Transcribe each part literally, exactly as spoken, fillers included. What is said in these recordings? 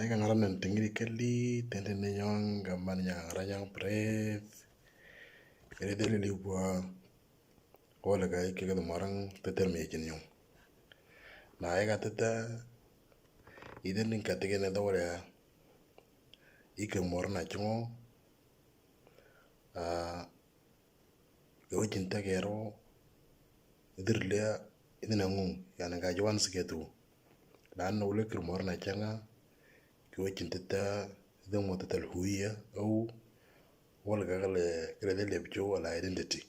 Eka ngara nan tingiri kali, tenten ne nyong, gamban nyang ngara nyang pret. Ere dele li bua, wala ka eke ka marang teter me kin nyong. Na eka teta, iden ning kateke ne dole ya. Ike mor na chungo. Ah, Ke wajin ta kero, idir lia, idin angung, yani ka juan siketu. Lan na ule kir mor na changa, ke wajin teta, idin mo teta huiya, au, wala ka kale, kale de lepcho, wala identity.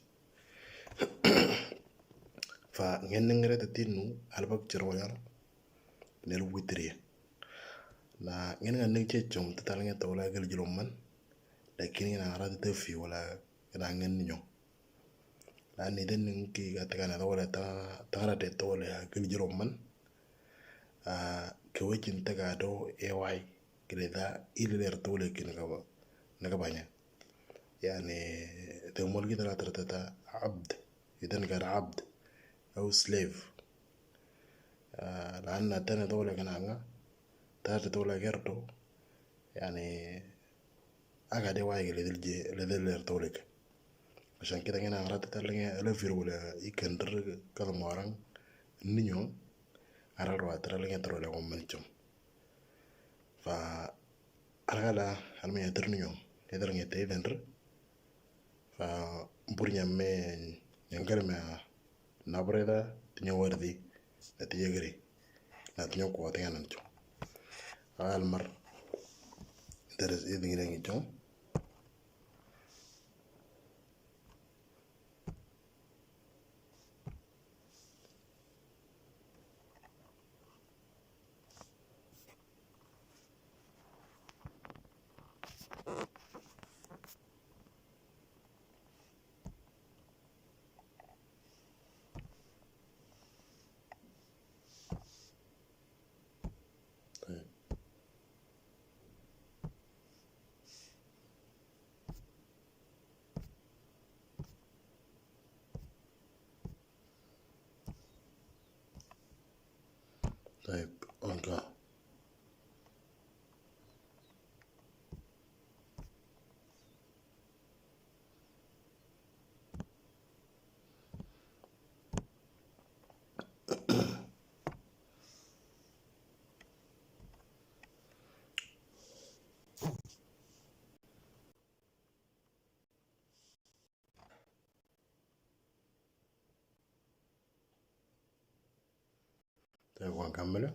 Fa ngen ngere teti nu, albak chero yar, nel witri. Na ngen ngan neng che chom, teta nge tola kal jilom man, lakin ngen ara teta fi, wala kena ngen nyo. Lani den ki ka teka na tole ta, tara de tole ha kil jiro man. Ah, ke wechin teka do A Y, kile da ili der tole kin ka ba, na ka banya. Yani, te mol ki tara tara ta abd, idan ka abd, au slave. Ah, lani na tena tole kana nga, tara tole gerdo, yani, Aka de wai ke ledel je, ledel ler tolek. Ashan kita ngena ngara teta lenge, ele fir wala ikan der kala morang, ninyo, ara ro atra lenge tro le kom manchom. Fa, ara kala, alme ya ter ninyo, ledel nge te den der. Fa, mpur nyame, nyangkar me, na breda, tinyo wardi, na tinyo gri, na tinyo kwa tinga nancho. Almar, interes idin ngi chom. طيب، أرجع. Te kwa kamele.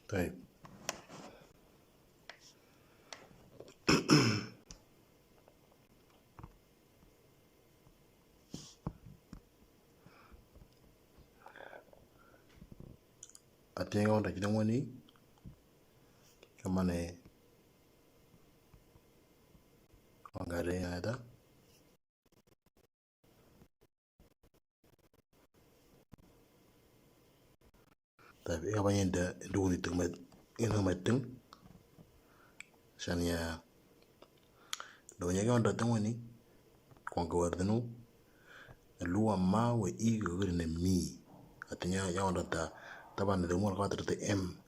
طيب. Atenga wanda kita ngoni kamane wangare ada. Tapi ika banya inda duni tung met ina metung. Shan ya do nya ga wanda tungwani kwang ka wardinu. Luwa ma wa i ga gari na mi. Ati nya ya wanda ta taban da mu ka watra ta m.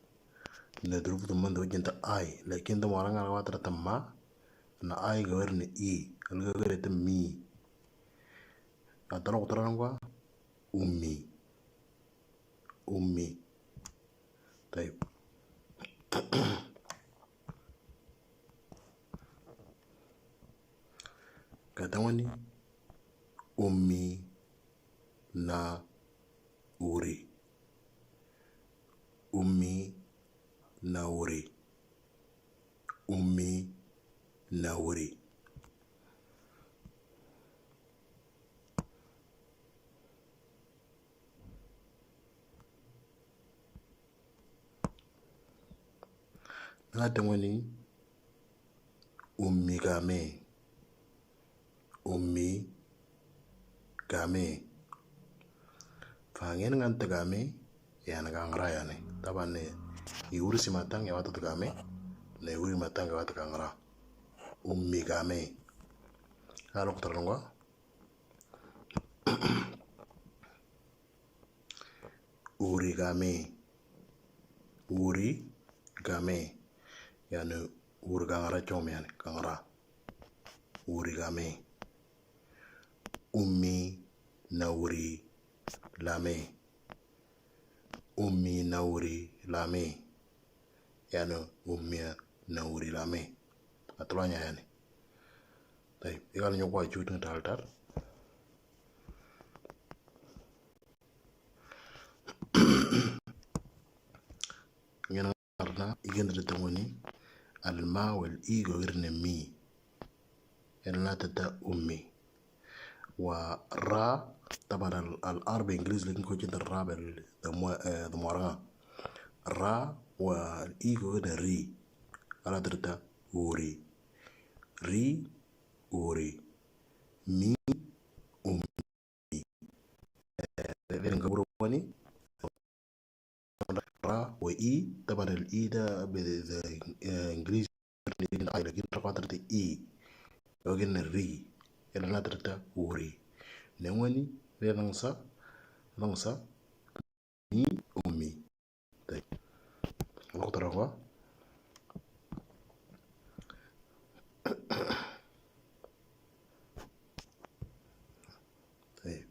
Na durubu ta man da wajin ta i, lakin da mara nga ka watra ta ma. Na i ga gari na i, alga gari ta mi. Atalo kutara nangwa ummi. Ummi. Taib. Katawani ummi na uri. Ummi na uri. Ummi na uri. Nga tengoni ummi game. Ummi game. Fangen ngan te game, yan gangra yani. Taban ne, i uri si matang ya wata te game, ne uri matang ya wata gangra. Ummi game. Alo kutar nungwa. Uri game. Uri game. Yani uri gangra chom yani, gangra. Uri game. Ummi na uri lame. Ummi na uri lame. Yani ummi na uri lame. Atulanya yani. Tayyib, igal nyokwa juting tal tal. Ngena arna, igendri tengoni, al ma wal i gogirne mi. Elna tata ummi. Wa ra, taban al, al arbi English, lakin ko cinta ra bel, the mo-, eh, the moranga. Ra, wa i gogirne ri. Ala tata uri. Ri, uri. Mi, ummi. Beren gaburo wani. Ra wa i, taban al i da be, the, eh, English, lakin ra kuatar te i. Lakin ri. Ela na tata uri. Nengwani, be langsa, langsa, mi, ummi. Tayyib. Lo kutar nungwa. Tayyib.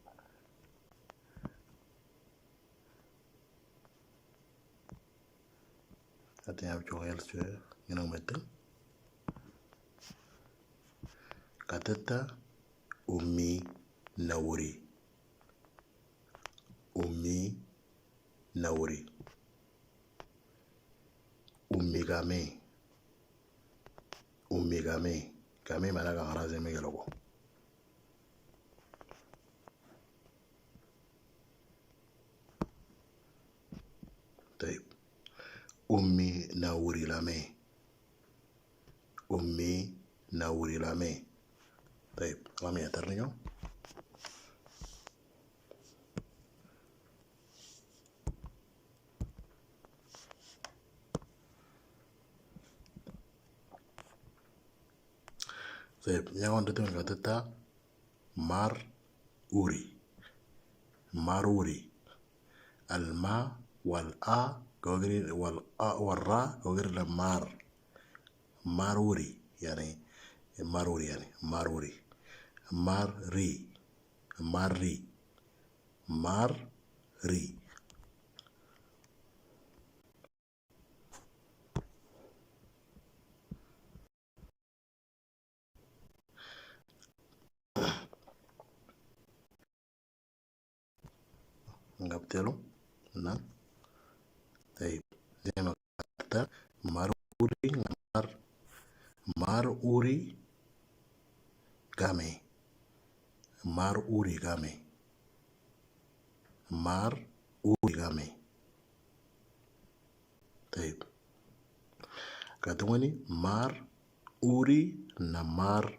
Ate ya bicho el sue, ngena mete. Katata ummi na uri. Ummi na uri. Ummi game. Ummi game. Game mana gangra zeme geloko. Tayyib. Ummi na uri lame. Ummi na uri lame. Tayyib. Lame ya terniño. Tayyib, nyawan dete katata mar uri. Mar uri. Al ma wal a gogri wal a wal ra gogri la mar. Mar uri, yani, mar uri, yani, mar uri. Mar ri. Mar ri. Mar ri. Ngaptelo na. Tayyib. Zema kata mar uri, mar, mar uri game. Mar uri game. Mar uri game. Tayyib. Katungani mar uri na mar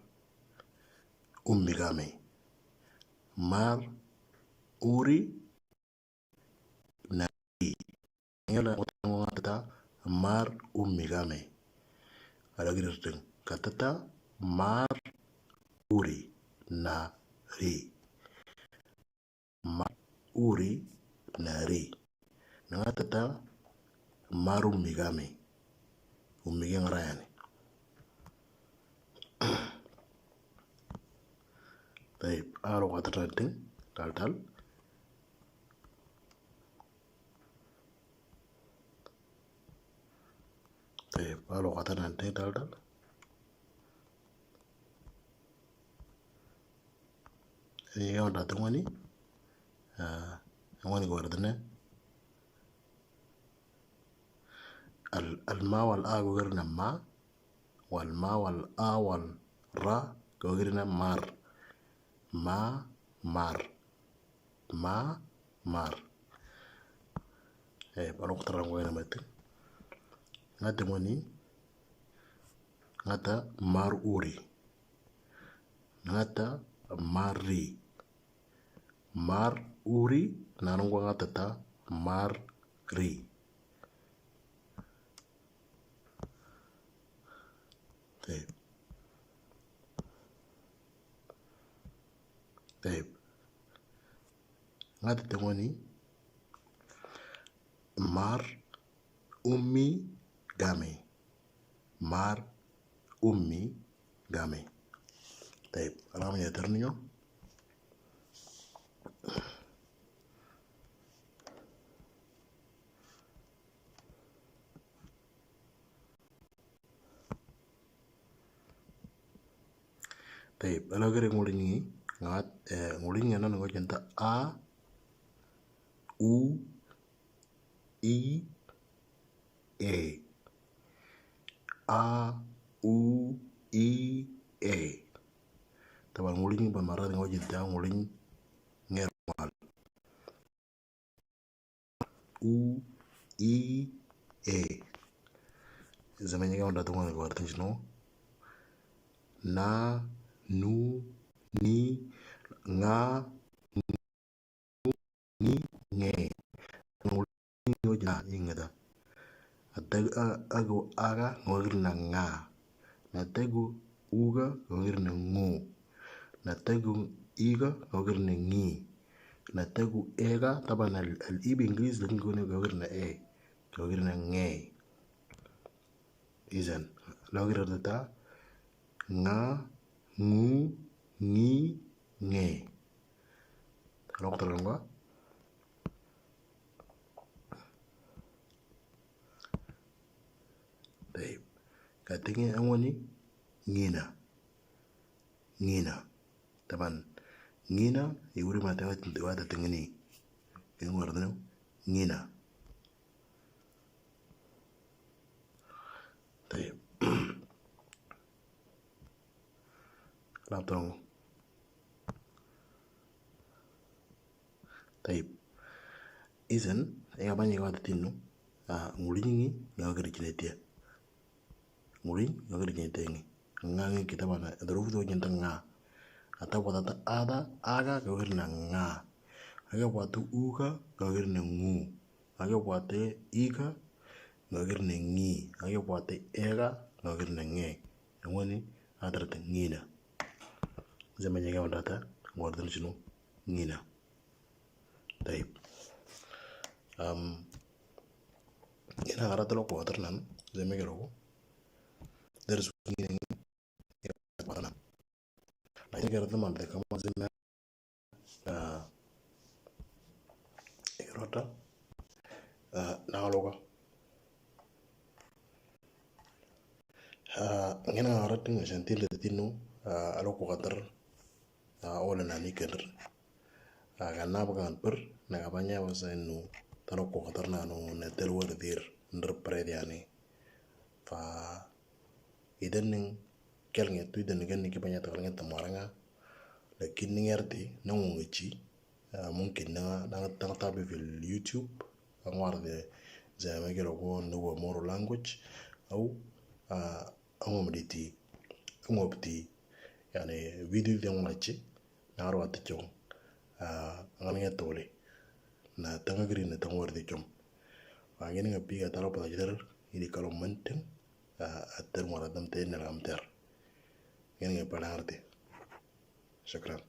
ummi game. Mar uri na ri. Ngela utango ngata mar ummi game. Ada giri ring. Katata mar uri na ri. Mar uri na ri. Nanga tata mar ummi game. Ummi game rayani. Tayyib, aro kata tal ting, tal tal. Tayyib, aro kata tal ting, tal tal. Ini yang datang ni, ah, yang ni gua datang ni. Al, al ma wal a gogirna ma, wal ma wal a wal ra gogirna mar. Ma, mar. Ma, mar. Eh, palo kutarang ko ina mati. Ngati moni, ngata mar uri. Ngata mari. Mar uri, nanungwa ngata ta mar ri. Tayyib. Tayyib. Ngata tengoni mar umi gami. Mar umi gami. Tayyib. Alama ya terniyo. Tayyib, alagare ngulingi ngat, eh, ngulingi anan ngo jenta a u i e. A u i e. Taban ngulingi ba marad ngo jenta ngulingi ngermal. U i e. Zamanya ka onda tunga ko artin sino. Na nu ni nga nu ni nge. Ngulingi ngo jenta ingata. Atag a ago aga ngogir na nga. Na tegu uga gawir na ngu. Na tegu iga gawir na ngi. Na tegu ega, taban al, al ibi English, lakin kone gawir na e. Gawir na nge. Izan. Lawir data nga, ngu, ngi, nge. Rok terang ba? Tayyib. Katingi angwani ngina. Ngina. Taban. Ngina, iwuri mata wa tinti wa tatingini. Kengwar dano. Ngina. Tayyib. Laptong. Tayyib. Izan, ya banyi wa tatinu. Ah, ngulingi, nga kiri jinatia. Ngulingi, nga kiri jinatia ngi. Nga ngi kita bana, darufu do jinta nga. Ata wata ta ada, aga, gawir na nga. Aga watu uga, gawir na ngu. Aga wate iga, gawir na ngi. Aga wate ega, gawir na nge. Ngoni, adar ta ngina. Zamanya ka wanda ta, ngordan sinu, ngina. Tayyib. Um, ina ara talo ko atar nan, zeme ke roko. Dari su ngina ngi, ina ara talo ko atar nan. Na ina ke ara talo man de kama zeme, ah, ina rota, ah, na loka. Ah, ngina ara tinga santin de tinu, ah, alo ko atar, ah, ola nani kender. Ah, kana bagan per, na kabanya wasa inu, talo ko atar nanu, na tel war dir, nder pred yani. Fa, idan ning, kel nge tu, idan ning, kel ning kibanya takal nge tamaranga. Lakin ning erti, na ngungichi, ah, mungkin na, na, na tabi fil YouTube, angwar de, zeme ke roko, nuwa Moro language, au, ah, angwa mditi, angwa pti, yani, video de angwa chi, na arwa te chong, ah, angwa nge tole, na tanga giri na tanga war de chong. Wa ngini nga piga talo pa jidar, ini kalo manting, ah, atar mora dam te na lam ter. Ngini nga palang arte. Shukran.